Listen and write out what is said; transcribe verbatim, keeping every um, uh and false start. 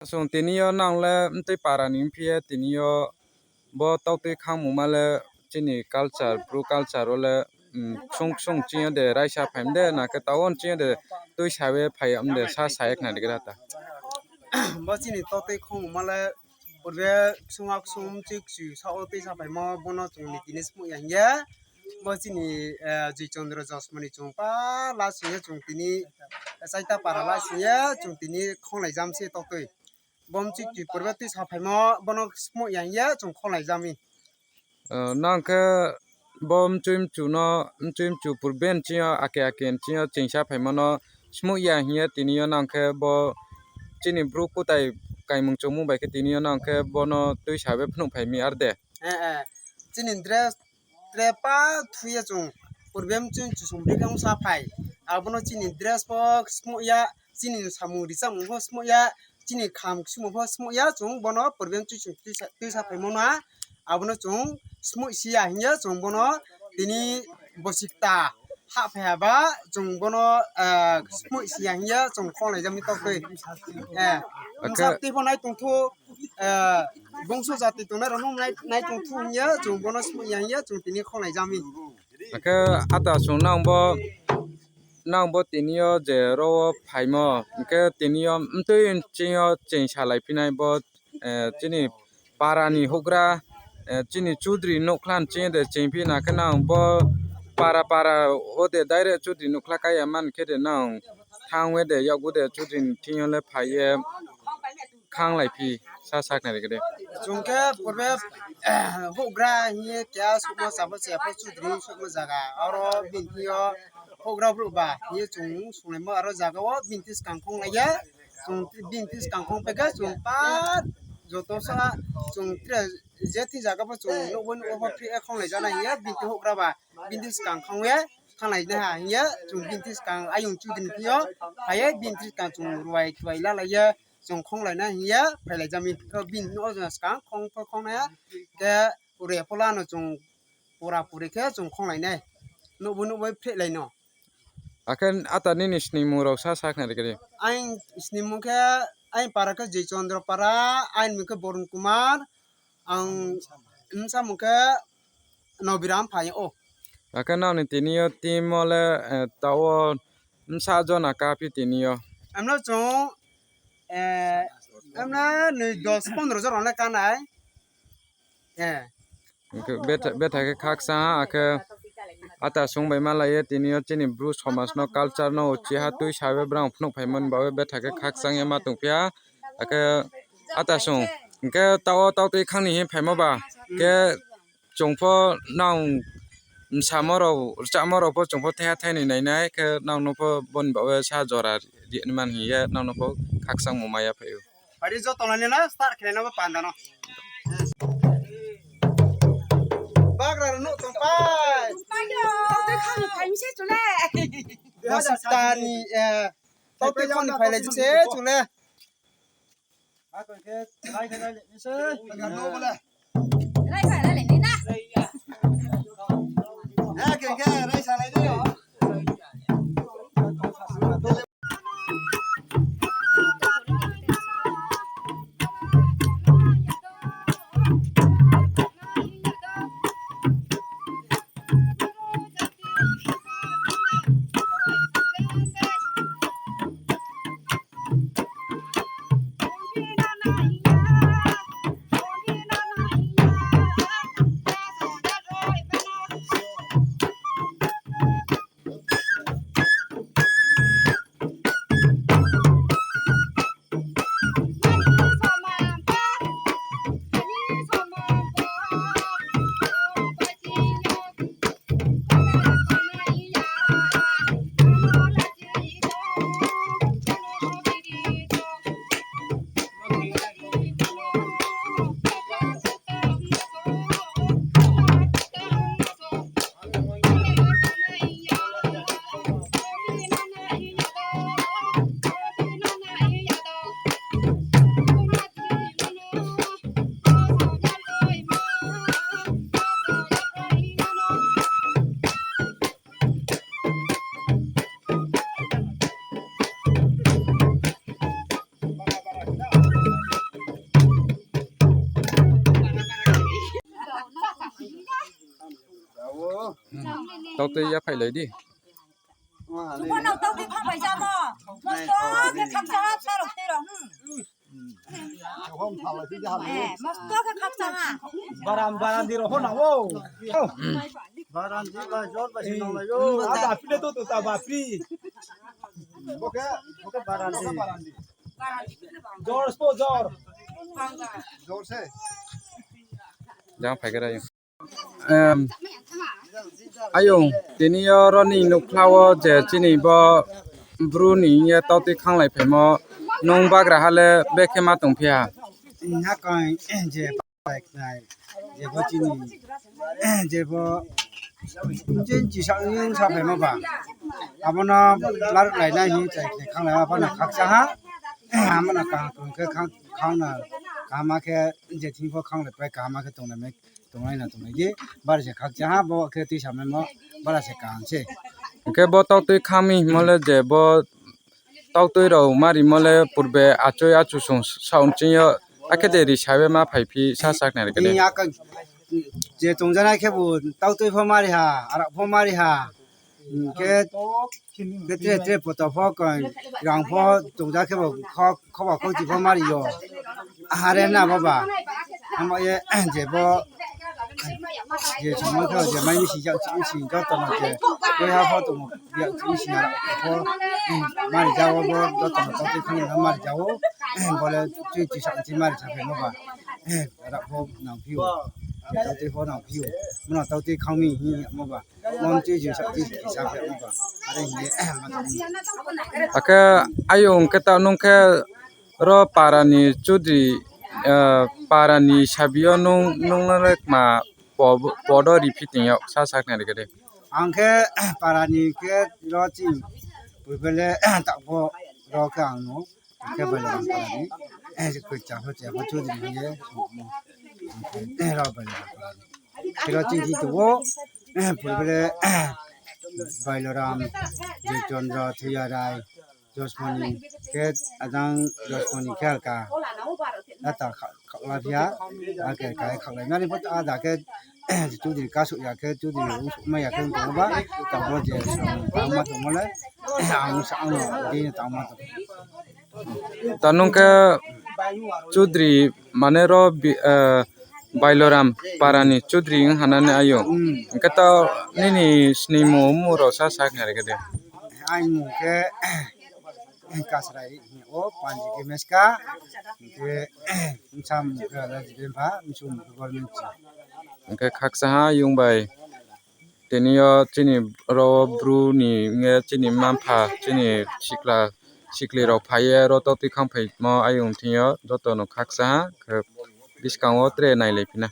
Song tini yo nang le mtui para ni phi ye tini yo bo tautui khangmungma le chini culture, Bru culture wo le, mm, ksung ksung ching yo de raisa phaimo de, na khe taoh wo ching yo de tuisa ye phai ya de sa sa ye khna ri gra ta. Bo chini tautui khangmungma le purbe ksung a ksung mchik chu sa wo tuisa phaimo bono chung ni tini smuh ya hing ye. Bo chini, eh, Joy Chandra Jasmani chung pa la sing ye chung tini, eh, chaita para la sing ye chung tini khonglai jam se tautui. Bo mchik chu purbe tuisa phaimo bono smuh ya hing ye chung khonglai jam mi. Eh, nang khe bo mchui mchu no, mchui mchu purbe nching yo ake ake nching yo chingsa phaimo no smuh ya hing ye tini yo nang khe bo chini Bru kutai kaimung chungmung bai khe tini yo nang khe bono tuisa be phnuh phai mi ar de. Eh, eh. Chini dress tre pa thu ye chung purbe mchui mchu song bri khe ongsa phai. Abono chini dress pho smuh ya, chini samung ri chamung pho smuh ya, chini kham ksumung pho smuh ya, chung bono purbe mchui chung tuisa, tuisa phaimo na. Abono chung smuh si ya hing ye chung bono tini bosikta hahphai ha ba chung bono, eh, smuh si ya hing ye chung khonglai jam mi tautui. Eh, bsa tui pho nai tong thu, eh, bungso jati tongnai rao no nai, nai tong thu hing ye chung bono smuh ya hing ye chung tini khonglai jam mi. Akhe ata sung nang bo, nang bo tini yo je ro wo phaimo, hing khe tini yo mtui nching yo chingsa lai phi nai bo, eh, chini para ni houhgra, eh, chini chudri nouhkhla nching de ching phi na khe nang bo para para wo de direct chudri nouhkhla kái ya man khe de nang thanng ye de yakgu de chudri ni thing yo le phai ye khanglai phi sa sakhnari khe de. Chung khe purbe, houhgra hing ye keha suhmo chapho chapho chudri suhmo zaga. Aro bini thing yo houhgra brouh ba hing ye chung sunglaimo aro zaga wo bini thing skang khonglai ye. Chung bini thing skang khong pai khe chung pa joto sa chung tre je thing zaga pho chung nouh bo nouh bo pho phri ye khonglai ja nai hing ye bini thing houhgra ba bini thing skang khong ye khanglai nai ha hing ye chung bini thing skang ayong chudri ni thing yo phai ye bini thing skang chung ruai thuai lalai ye chung khonglai nai hing ye phailai ja mi. Khe bini nouh o jona skang khong pho khong nai ha khe ruai pho la no chung pura puri khe chung khonglai nai. Nouh bo nouh bo phrelai no. Akhe ata nini snimung rao sa sakhnari khe de. Aini snimung khe, aini para khe Joy Chandra para, aini mung khe Borun Kumar, ang bsa mung khe Nobiram phai ou. Akhe nang ni tini yo team wo le, eh, taoh wo bsa jona kaphi tini yo? Amno chung, eh, amno noi dos pondro jona le kanai. Eh. Hing khe betha, betha khe khakchang ha, akhe ata sung bai malai ye tini yo chini Bru somaj no, culture no uchi ha tuisa ye brang phnuh phaimo ni baoh ye betha khe khakchang ye ma tongphi ha. Akhe ata sung, hing khe taoh wo tautui khang ni hing phaimo ba, khe chung pho nang bsamo rao, rchamo rao pho chung pho thaiha thainoi nai nai, khe nang no pho bo ni baoh ye sa jora ri man hing ye nang no pho khakchangmo mai ya phai ou. Ari joto nani na start khe na bo panda no. Bagra rao nouh tong pai. Tongpai yo. Tautui khang ni phai mi se chung le. Dui hazar sat ni, eh, tautui khang ni phailai se chung le. Rai khe rai le ni se. Rai khe rai le ni na. Rai khe rai sa lai ni yo. Tautui ya phailai di. Tau tui phang bai jamo. Mosto khe khakchang ha bsa rao tei rao. Mosto khe khakchang ha. Baran, baran di rao ho na o. Baran di ba jor ba si nang lai o. A bapri le to to ta bapri. Bo khe, bo khe baran di. Jor spo jor. Jor se. Jang phai khe ra. Em, ayong, tini yo ro ni nukhla wo je chini bo bru ni hing ye tautui khanglai phaimo, nung bagra ha le bekhe ma tongphi ha? Ina koi je bai khnai, je bo chini, je bo, je chisa ni sa phaimo ba. Abo no lar lai nai hing chai khnai khanglai ma pha no khakchang ha. Amo no kaham tong khe khang, khang no kaham khe je thing pho khanglai pai kaham khe tonglai mai. Tonglai na tonglai di, bara se khakchang ha, bo khe tuisa maimo, bara se kaham se. Hing khe bo tautui khang mi hingmo le je bo tautui rao ma rimo le purbe achoi achu song saoh ching yo, akhe de risa ye ma phaiphi sa sakhnari khe de. Ni aka je tongjanai khe bo tautui pho ma ri ha, arak pho ma ri ha. Hing khe, khe tre tre poto pho koi, rang pho tongja khe bo kho, khoba khochi pho ma ri yo. Are na bo ba. Amo ye, je bo, je songmo khe je mai misi jak chini si joto no je, koi ha pho tongmo, jak chini si na pho, ma ri ja wo bo, joto no tautui khang no ma ri ja wo, bo le tui tui sa chini ma ri sa phaimo ba. Arak pho nangphi ou, tautui pho nangphi ou, mano tautui khang mi hing yamo ba. Akhe ayong khe ta nung khe ro para ni chudri, eh, para ni sabi yo nung, nung no le kma po-, podo riphi tong yag sa sakhnari khe de. Ang khe para ni khe ro chini purbe le ta pho ro khe ang no khe Bailoram para ni, eh, koi cha pho cha pho chudri hing ye, ro Bailoram para ni. Khe ro chini tong wo, purbe le, Bailoram, Joychandra, Thuyarai, Josmoni, khe ajang Josmoni khe alka. Ata kha-, khaola phiya, ake kai khaolai mani pho ada khe, chudri kasuh ya khe, chudri ongsuh mai ya khe tong ba, tabo je, tangma tongmo le, ang sa ang di tangma tong. Ta nung khe chudri mane ro bi-, eh, Bailoram para ni chudri ong hanani ayong. Hmm. Hing khe ta nini snimung mung rao sa sakhnari khe de. Aini mung khe Kasrai hing o, Panji khe Meska, hing khe bsa mung khe Alaji Bempha, bsu mung khe Gorminchi. Hing khe khakchang ha ayong bai. Tini yo chini ro bru ni hing ye chini mma mpha, chini sikla, sikli rao phai ye ro tautui khangphaimo ayong thing yo joto no khakchang ha, khe buskang wo tre nailaiphi na.